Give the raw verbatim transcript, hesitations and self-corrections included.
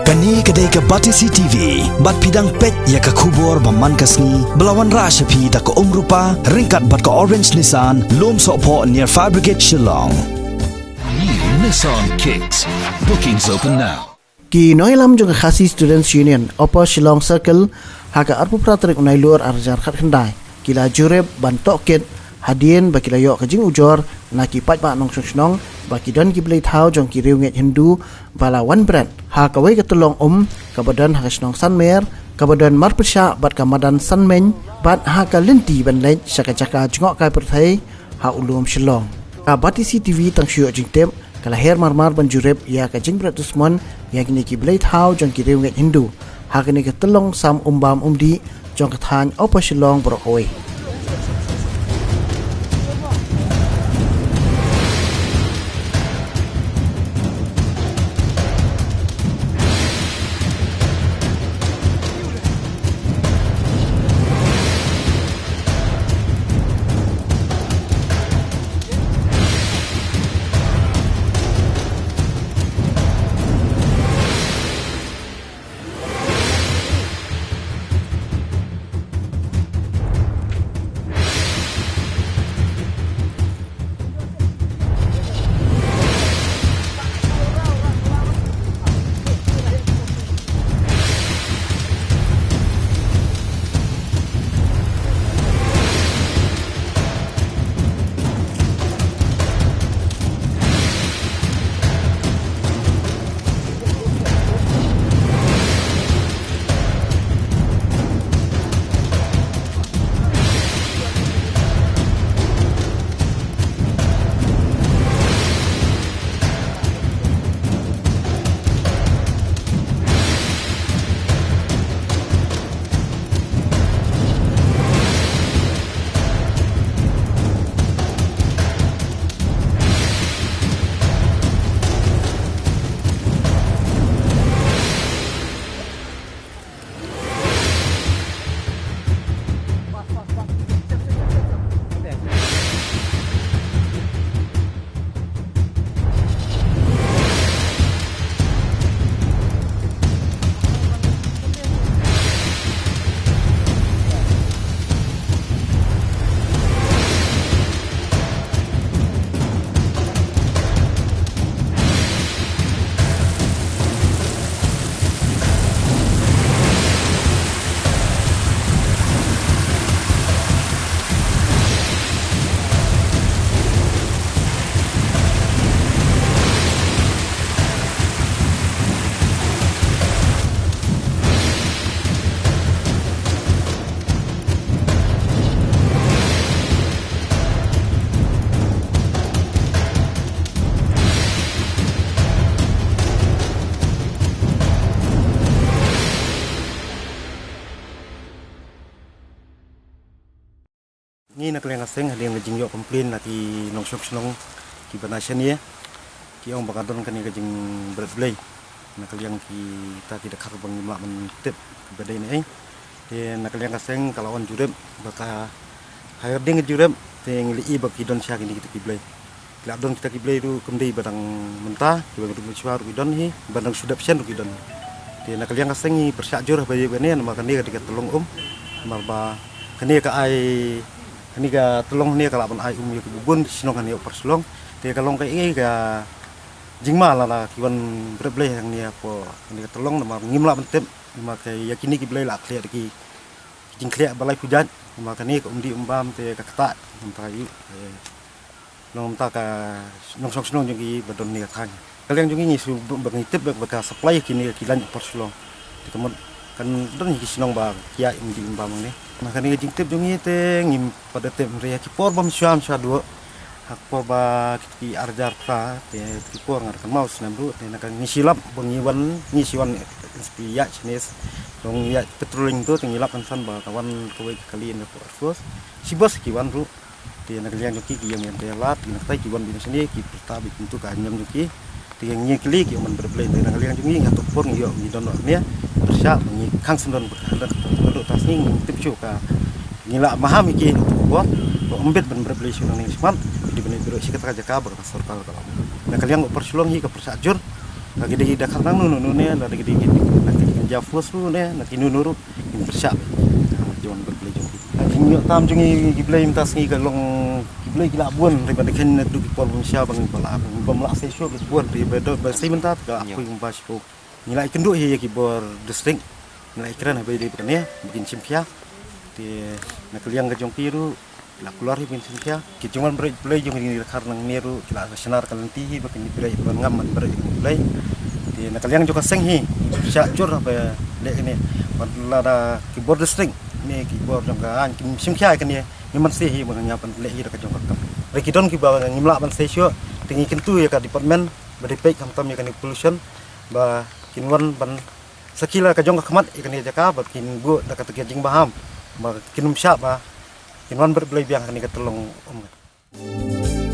Kane ka dei ka Batesi T V, bad phi dang peit ïa ka khubor ba man ka sngi, ba la wanrah sha phi da ka Umrupa, ryngkat bad ka Orange Nissan, Lumsohphoh near Fire Brigade, Shillong. New Nissan Kicks. Bookings open now. Ki nongïalam jong ka Khasi Students Union, Upper Shillong Circle, ha ka arphew phra tarik u Nailur ar hajar khatkhyndai, ki la jurip ban tohkit, hadien ba ki la ïoh ka jingujor na ki paidbah nongshong shnong, ba ki don ki blei thaw jong ki riewngeit Hindu, ba la wan bret ha kawei ka tyllong um, kaba don ha ka shnong Sanmer, kaba don marpyrshah bad ka madan Sanmeng, bad ha ka lynti ban leit sha ka jaka jngohkai pyrthei ha u lum Shillong. Ka Batesi T V tang shu ïoh jingtip, ka la her marmar ban jurip ïa ka jingbret dusmon ïa kine ki blei thaw jong ki riewngeit Hindu ha kane ka tyllong sam umbam umdih jong ka thaiñ Upper Shillong baroh kawei. Ngi na ka liang ka seng hadien ka jingïoh complain na ki nongshong shnong kiba na shane, ki ong ba ka don kane ka jingbret blei na ka liang kita ki dkhar ba ngim lah ban tip ba dei ne ei. Te na ka liang ka seng ka la wan jurip ba ka, ha ka ding ka jurip te ngi la ïohi ba ki don sha kine kita ki blei. Ki la don kita ki blei ruh kam dei ba dang mynta, kiba ngi ruh mynshuwa ruh ki don hi, ba dang shu dep shen ruh ki don. Te na ka liang ka seng ngi pyrshah jur haba ïoh kane, namar kane ka dei ka tyllong um, namar ba kane ka ai, kane ka tyllong kane ka lah ban ai um ïa kiba bun ki shnong kane Upper Shillong. Te ka long kaei ka jingma lada ki wan bret blei hangne hapoh kane ka tyllong, namar ngim lah ban tip, namar ka ïa kine ki blei la khlieh da ki jingkhlieh ba laiphew jait, namar kane ka umdih umbam te ka ktah, namar ka ïoh, eh, long mynta ka nongshong shnong jong ki ba don ne ka thaiñ. Ka liang jong ngi ngi shu ba ngi tip ba ka supply kine ki line Upper Shillong. Te ka mut kan don ki shnong ba ki ïa im di im bam ne. Na kane ka jingtip jong ngi te ngim pat da tip hynrei ha ki por ba mynshuwa mynshuwa duh. Ha ki por ba ki ar hajar phra te ki por nga da kynmaw snem ruh te na ka ngi shu lap ba ngi wan ngi shu wan S P ïa shane. Long ïa patrolling to te ngi lap kan san ba ka wan kawei ka kali na Air Force. Shi bos ki wan ruh. Te na ka liang jong ki ki ïeng ïa te lad, ki na katai ki wan beit na shane, ki pyrta beit kumtu ka niam jong ki. Te ngi kylli ki ong ban bret blei, te na ka liang jong ngi nga to por ngi ïoh ngi don noh ne, pyrshah ba ngi khang syndon ba ka hadat ka hadat ta sngi ngi tip shuh ka ngi la maham ïa ki to por, ba ym bit ban bret blei shuh nangne shakhmat, ki dei ban ïa bret shi kata ka jaka ba ka sorkar ka la. Na ka liang Upper Shillong hi ka pyrshah jur. Ka ki dei da kharnang nu nu ne, la dei ki dei ki, la ki ja force nu ne, la ki nu nu ruh, kin pyrshah. Jong bad blei jong ki. Ki nyok tam jong ki blei mynta sngi ka long ki blei ki la bun, ri ba dei khen na tu ki por bym sha bang ba la bym la se shuh ki bun, ri ba dot ba se mynta ka aku yung ba shu. Ngi la ïakynduh hi ïa ki bor district, ngi la ïakren ha ba dei ba kane ba kin shim khia. Te na ka liang ka jong ki ruh la kulor hi ba kin shim khia. Ki jingwan bret blei jong ki dkhar nangne ruh ki la shna ka lynti hi ba kin bret ban ngam ban bret blei. Te na ka liang jong ka seng hi sha jur ha ba leh kane ban lada ki bor district ne ki bor jong ka ain kin shim khia kane. Ngi man se hi ba ngam ban leh hi da ka jong ka kam. Re ki don ki ba ngim lah ban se shuh. Te ngi kyntu ïa ka department ba dei peit khamtam ïa kane pollution ba kin wan ban sakhi la ka jong ka khmat ïa kane jaka ba kin buh da ka tike jingbaham ba kin ym shah ba kin wan bret blei biang kane ka Tlong Um.